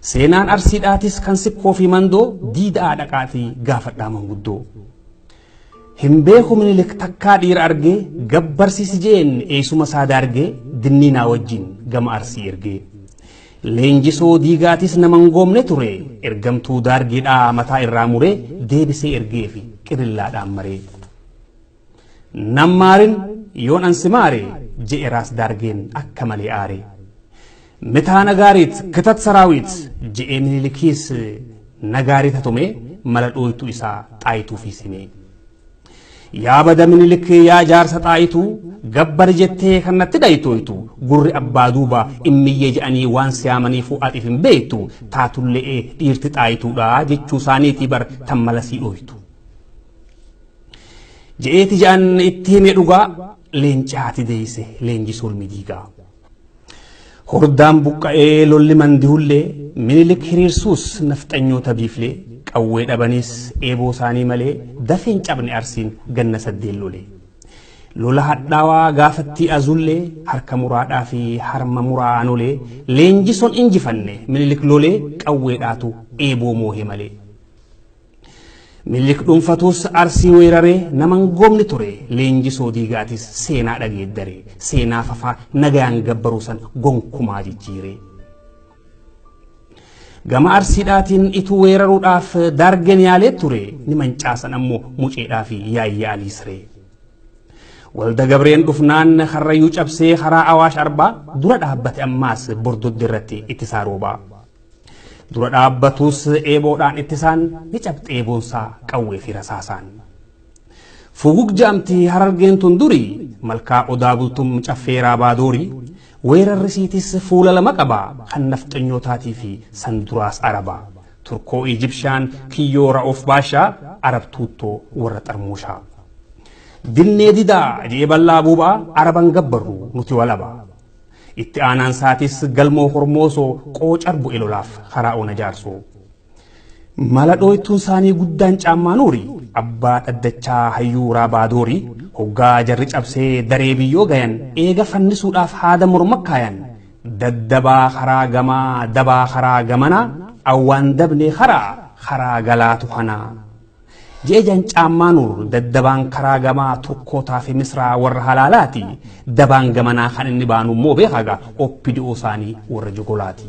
Seenaan Arsiidhaatis kan Sikkoo fi Mandoo diida'aa dhaqaatii gaafadhaa manguddoo. Hin beeku Minilik takkaa dhiira argee gabbarsiisi jeen eessuma isaa daargee dinniinaa wajjin gama Arsii ergee. Leenjisoo Diigaatis nama hin goomne ture ergamtuu daargeedhaa mataa irraa muree deebisee ergee fi qirillaadhaan maree. Nan maarin yoon an si maare je'e Raas Daargeen akka malee aare. Mitaa nagaariit kitat saraawiit je'ee Minilikiis nagaariita tumee mala dhooytuu isaa Xaayituu fi simee. Yaa bada Minilik yaa jaarsa Xaayituu gabbari jettee kan natti dhaytooytu gurri abbaa duuba immiyyee je'anii waan siyaamaniifuu atiif hin beektu taatulle'ee dhiirti Xaayituudha jechuu isaaniitii bar tan mala sii dhooytu. Je'eeti je'an itti hime dhugaa leencaati deeyse leenjisuu ilmi diigaa. Hordaan buqqa'ee lolli mandihullee Minilik hiriirsuus nafxanyoota biiflee qawwee dhabaniis eeboo isaanii malee dafeen cabne Arsiin ganna saddeen lolee. Lola hadhaawaa gaafattii azullee harka muraadhaa fi harma muraa anolee leenjisoon injifanne Minilik lolee qawweedhaatu eeboo moohe malee. Minilik dhuunfatuus Arsii weeraree nama hin goomne ture Leenjisoo Diigaatis seenaa dhageeddare seenaa fafaa nagayaan gabbaruu san gonkumaa jijjiire. Gama Arsiidhaatiin ituu weeraruudhaaf Daargeen yaalee ture ni mancaasan ammoo Muceedhaa fi Yaayyaa Alii Siree. Walda Gabreen dhufnaan Karrayyuu cabsee karaa Awaash Arbaa dura dhaabbate ammaas Bordodde irratti ittisaa roobaa. Dura dhaabbatus eeboodhaan ittisaan ni cabxe eeboonsaa qawwee fi rasaasaan. Fugug ja'amti Harargeen tun duri malkaa Odaa Bultum caffee Raabaa Doori weerarri siitis fuula lama qaba kan nafxanyootaatii fi san duraas Araba. Turkoo Ijibshaan kiyyoo Ra'oof Baashaa Arab tuuttoo warra xarmuushaa. Dinnee didaa je'ee bal'aa buubaa Araban gabbarru nuti walaba. Itti aanaan isaatis Galmoo Hormoosoo qoocar bu'e lolaaf karaa ona Jaarsoo. Mala dhooytuun isaanii guddaan Caammaa Nuuri abbaa dhaddachaa hayyuu Raabaa Doori hoggaa jarri cabsee daree biyyoo gayan eega fannisuudhaaf haada morma kaayan daddabaa karaa gamaa dabaa karaa gamanaa awwaan dabnee karaa karaa galaatu kanaa. Je'ejan Caammaa Nuur daddabaan karaa gamaa Turkootaa fi Misraa warra halaalaati. Dabaan gamanaa kan inni baanu immoo beekaga OPDO isaanii warra jogolaati.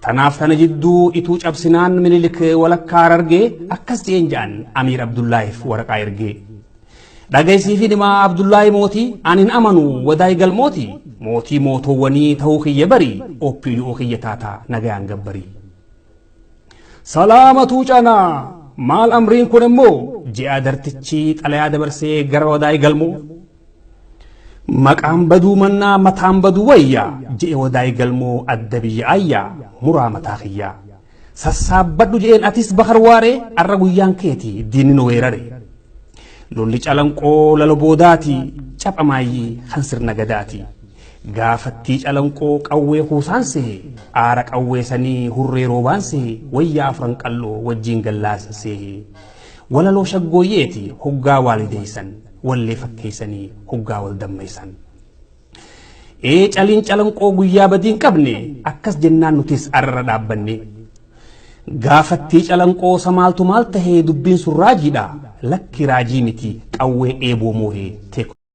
Tanaaf tana jidduu ituu cabsinaan Minilik walakkaa Harargee akkas je'een ja'an Amiir Abdullaahiif waraqaa ergee. Dhagaysiifi dhimaa Abdullaahi mootii ani hin amanu wadaay galmooti mootii mootoowwanii ta'uu kiyya bari OPDO kiyya taataa nagayaan gabbarii. Salaamatuu canaa maal amriin kun immoo ji'a dartichi xalayaa dabarsee gara Wadaay Galmoo. Maqaan baduu mannaa mataan baduu wayya je'e Wadaay Galmoo adda biyya ayyaa muraa mataa kiyyaa. Sassaabbadhu je'een atis Bakar Waaree arra guyyaan keeti diinni nu weerare. Lolli Calanqoo lalo boodaati capha maayyii kan sirna gadaati. Gaafattii Calanqoo qawwee kuusaan sehe aara qawwee sanii hurree roobaan sehe wayyaa afran qalloo wajjiin gallaasan sehe. Walaloo shaggooyyeeti hoggaa waalideeysan wallee fakkeeysanii hoggaa wal dammaysan. Ee caliin Calanqoo guyyaa badii hin qabne akkas jennaan nutis arra dhaabbanne. Gaafattii Calanqoo samaaltu maal tahee dubbiin sun raajiidha lakki raajii miti qawwee eeboo moohee teekoo.